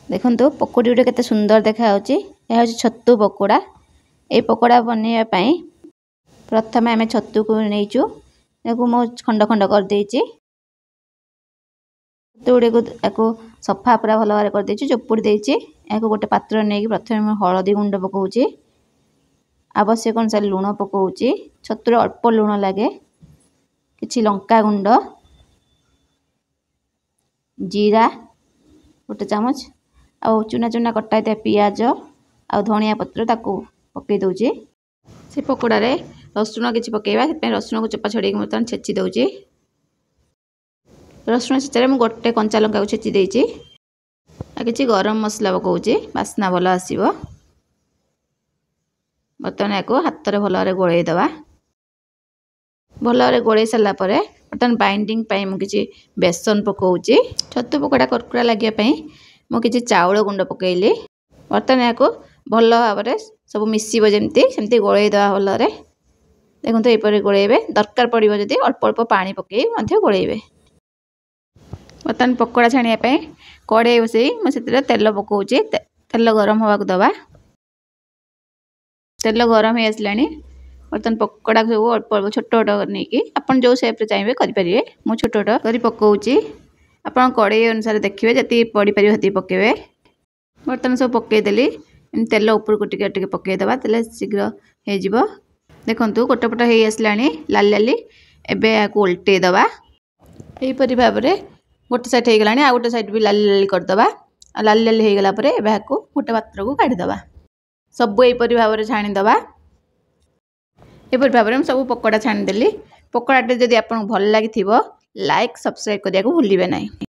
ଦେଖନ୍ତୁ, ପକୋଡ଼ି ଗୁଡ଼ିକ କେତେ ସୁନ୍ଦର ଦେଖାଯାଉଛି। ଏହା ହେଉଛି ଛତୁ ପକୋଡ଼ା। ଏହି ପକୋଡ଼ା ବନେଇବା ପାଇଁ ପ୍ରଥମେ ଆମେ ଛତୁକୁ ନେଇଛୁ। ଏହାକୁ ମୁଁ ଖଣ୍ଡ ଖଣ୍ଡ କରିଦେଇଛି। ଛତୁ ଗୁଡ଼ିକୁ ତାକୁ ସଫା ପୁରା ଭଲ ଭାବରେ କରିଦେଇଛି, ଚୁପୁଡ଼ି ଦେଇଛି। ଏହାକୁ ଗୋଟେ ପାତ୍ର ନେଇକି ପ୍ରଥମେ ମୁଁ ହଳଦୀ ଗୁଣ୍ଡ ପକାଉଛି, ଆବଶ୍ୟକ ଅନୁସାରେ ଲୁଣ ପକାଉଛି। ଛତୁରେ ଅଳ୍ପ ଲୁଣ ଲାଗେ। କିଛି ଲଙ୍କା ଗୁଣ୍ଡ, ଜିରା 1 ଚାମଚ, ଆଉ ଚୁନା ଚୁନା କଟା ହେଇଥିବା ପିଆଜ ଆଉ ଧଣିଆ ପତ୍ର ତାକୁ ପକାଇ ଦେଉଛି। ସେ ପକୋଡ଼ାରେ ରସୁଣ କିଛି ପକାଇବା, ସେଥିପାଇଁ ରସୁଣକୁ ଚୋପା ଛଡ଼େଇକି ବର୍ତ୍ତମାନ ଛେଚି ଦେଉଛି। ରସୁଣ ଛେଚାରେ ମୁଁ ଗୋଟେ କଞ୍ଚା ଲଙ୍କାକୁ ଛେଚି ଦେଇଛି। ଆଉ କିଛି ଗରମ ମସଲା ପକାଉଛି, ବାସ୍ନା ଭଲ ଆସିବ। ବର୍ତ୍ତମାନ ଏହାକୁ ହାତରେ ଭଲ ଭାବରେ ଗୋଳେଇ ଦେବା। ଭଲ ଭାବରେ ଗୋଳେଇ ସାରିଲା ପରେ ବର୍ତ୍ତମାନ ବାଇଣ୍ଡିଂ ପାଇଁ ମୁଁ କିଛି ବେସନ ପକାଉଛି। ଛତୁ ପକୋଡ଼ା କୁରକୁରା ଲାଗିବା ପାଇଁ ମୁଁ କିଛି ଚାଉଳ ଗୁଣ୍ଡ ପକାଇଲି। ବର୍ତ୍ତମାନ ଏହାକୁ ଭଲ ଭାବରେ ସବୁ ମିଶିବ ଯେମିତି ସେମିତି ଗୋଳେଇ ଦେବା ଭଲରେ। ଦେଖନ୍ତୁ, ଏହିପରି ଗୋଳେଇବେ। ଦରକାର ପଡ଼ିବ ଯଦି ଅଳ୍ପ ଅଳ୍ପ ପାଣି ପକାଇ ମଧ୍ୟ ଗୋଳେଇବେ। ବର୍ତ୍ତମାନ ପକୋଡ଼ା ଛାଣିବା ପାଇଁ କଡ଼େଇ ବସେଇ ମୁଁ ସେଥିରେ ତେଲ ପକାଉଛି। ତେଲ ଗରମ ହେବାକୁ ଦେବା। ତେଲ ଗରମ ହେଇ ଆସିଲାଣି। ବର୍ତ୍ତମାନ ପକୋଡ଼ା ସବୁ ଅଳ୍ପ ଅଳ୍ପ ଛୋଟ ଛୋଟ ନେଇକି ଆପଣ ଯେଉଁ ସେପ୍ରେ ଚାହିଁବେ କରିପାରିବେ। ମୁଁ ଛୋଟ ଛୋଟ କରି ପକାଉଛି। ଆପଣ କଡ଼େଇ ଅନୁସାରେ ଦେଖିବେ, ଯେତିକି ପଡ଼ିପାରିବ ସେତିକି ପକାଇବେ। ବର୍ତ୍ତମାନ ସବୁ ପକାଇଦେଲି। ଏମିତି ତେଲ ଉପରକୁ ଟିକେ ଟିକେ ପକାଇଦେବା, ତେଲ ଶୀଘ୍ର ହେଇଯିବ। ଦେଖନ୍ତୁ, ଗୋଟେ ପଟ ହେଇ ଆସିଲାଣି ଲାଲି ଲାଲି। ଏବେ ଏହାକୁ ଓଲଟେଇ ଦେବା। ଏହିପରି ଭାବରେ ଗୋଟେ ସାଇଡ଼୍ ହେଇଗଲାଣି, ଆଉ ଗୋଟେ ସାଇଡ଼୍ ବି ଲାଲି ଲାଲି କରିଦେବା। ଆଉ ଲାଲି ଲାଲି ହେଇଗଲା ପରେ ଏବେ ଏହାକୁ ଗୋଟେ ପାତ୍ରକୁ କାଢ଼ିଦେବା। ସବୁ ଏହିପରି ଭାବରେ ଛାଣିଦେବା। ଏପରି ଭାବରେ ମୁଁ ସବୁ ପକୋଡ଼ା ଛାଣିଦେଲି। ପକୋଡ଼ାଟି ଯଦି ଆପଣଙ୍କୁ ଭଲ ଲାଗିଥିବ, ଲାଇକ୍ ସବସ୍କ୍ରାଇବ୍ କରିବାକୁ ଭୁଲିବେ ନାହିଁ।